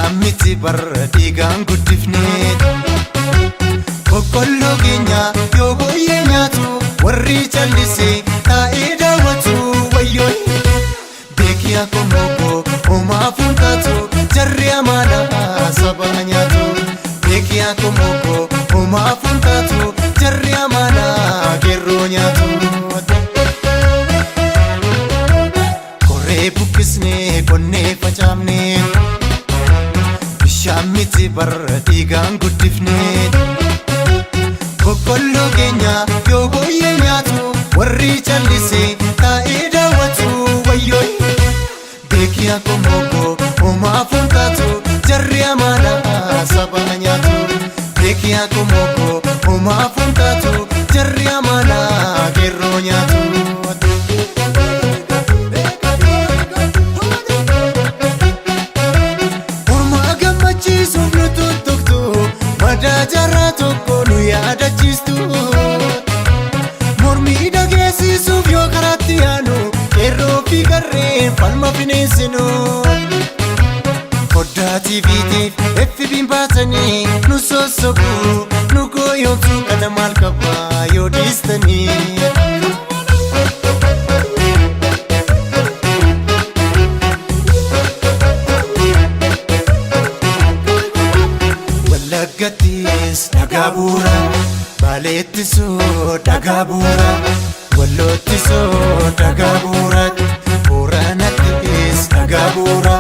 Bishaan miti barra dhiigaan guddifne. Boqqolloo keenya yoo booyyee nyaatu, warri callisee taa'ee daawwatu wayyoo. Beekii akkuma homaa fuuntaatu, jarri amaanaa saba nyaatu. Beekii akkuma homaa fuuntaatu, jarri amaanaa qeerroo nyaatu. Koree buqqisnee qonnee facaafne, bishaan miti barra dhiigaan guddifne. Boqqolloo keenya yoo booyyee nyaatu, warri callisee taa'ee daawwatu wayyoo. Beekii akkuma homaa fuuntaatu, jarri amaanaa saba nyaatu. Beekii akkuma homaa fuuntaatu, jarri amaanaa qeerroo nyaatu. Mormaa gammachiisuuf nu tuttuqtu, madaa jaarraa tokko nu yaadachiistu. Mormii dhageessisuuf yoo karaatti yaanu, qeerroo fi qarreen falma bineensinu. Foddaa TVtiif FB'n baatanii nu sossobu, nu gooyomsuu kana maal qabaa yoo dhiistanii. Wallaggattis dhagaa bu'uura, Baaleettisoo dhagaa bu'uura, Walloottisoo dhagaa bu'uura, Booranattis dhagaa bu'uura.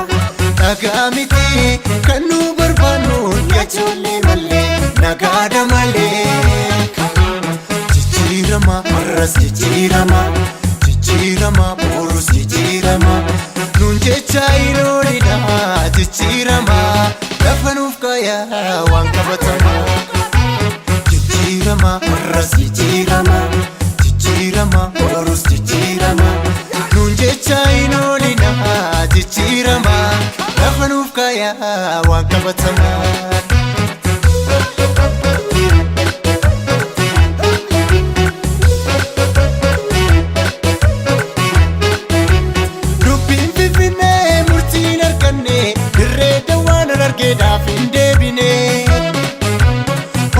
Dhagaa miti kan nu barbaannu, ijoollee malee nagaadha malee. Jijjiirama har'as, jijjiirama, jijjiirama borus, jijjiirama nuun jecha inoolidha. Jijjiirama lafa nuuf kaayaa waan qabatama. Jijjiirama har'as, jijjiirama, jijjiirama borus, jijjiirama nuun jecha inoolidha. Jijjiirama lafa nuuf kaayaa waan qabatama. Dubbiin Finfinnee murtiin arganne, dirree dawaan argeedhaaf hin deebine.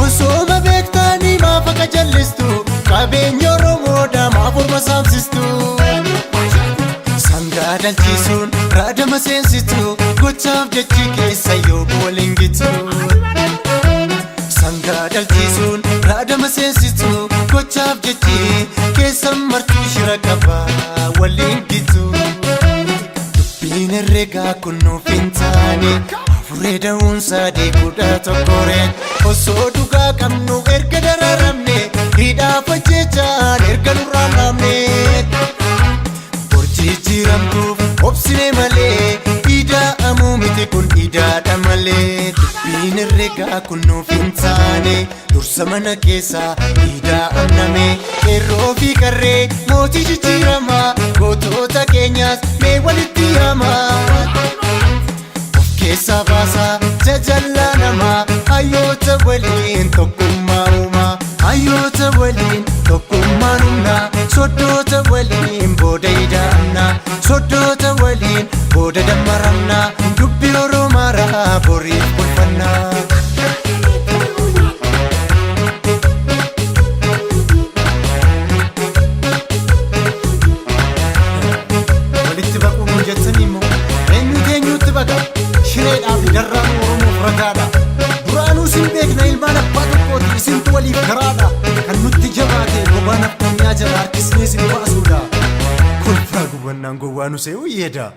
Osooma beektanii maaf akka jallistu, qabeenya Oromoodhaa maaf orma saamsistu? Sangaa dhalchisuun raadama seensitu, gochaaf jechi keessa yoo waliin gitu. Sangaa dhalchisuun raadama seensitu, gochaaf jechi keessan martuu shira qaba waliin gitu. Dubbiin herreegaa kun nuuf hin taane, afuree da'uunsaa deeguudha tokkoree. Osoo dhugaa qabnu erga dararamne, hidhaaf ajjechaan erga nurraan dhaabne. Jijjiiramtuuf obsine malee, ida'amuu miti kun idaadha malee. Dubbiin herreegaa kun nuuf hin taane, dursa mana keessaa ida'amname. Qeerroo fi qarree mootii jijjiiramaa, gootota keenyaas mee walitti yaamaa. Of keessaa baasaa jajallaa namaa, hayyoota waliin tokkummaa uumaa. Hayyoota waliin tokkummaan humnaa, soddoota waliin booda ida'amna, soddoota waliin booda dammaramna, dubbii Oromaaraa boriif bulfannaa. Walitti baquu nuun jettanii immoo eenyuutu eenyuutti baqa? Shireedhaa fi darraan Oromoof ragaadha. Duraanuu isin beekna, ilmaan abbaa tokkooti, isintu waliif garaadha. Kan nutti jabaate bobaan addunyaa jala harkisnee isin baasuudha. Kolfaa gubannaan gowwaa nu se'uu yeeda.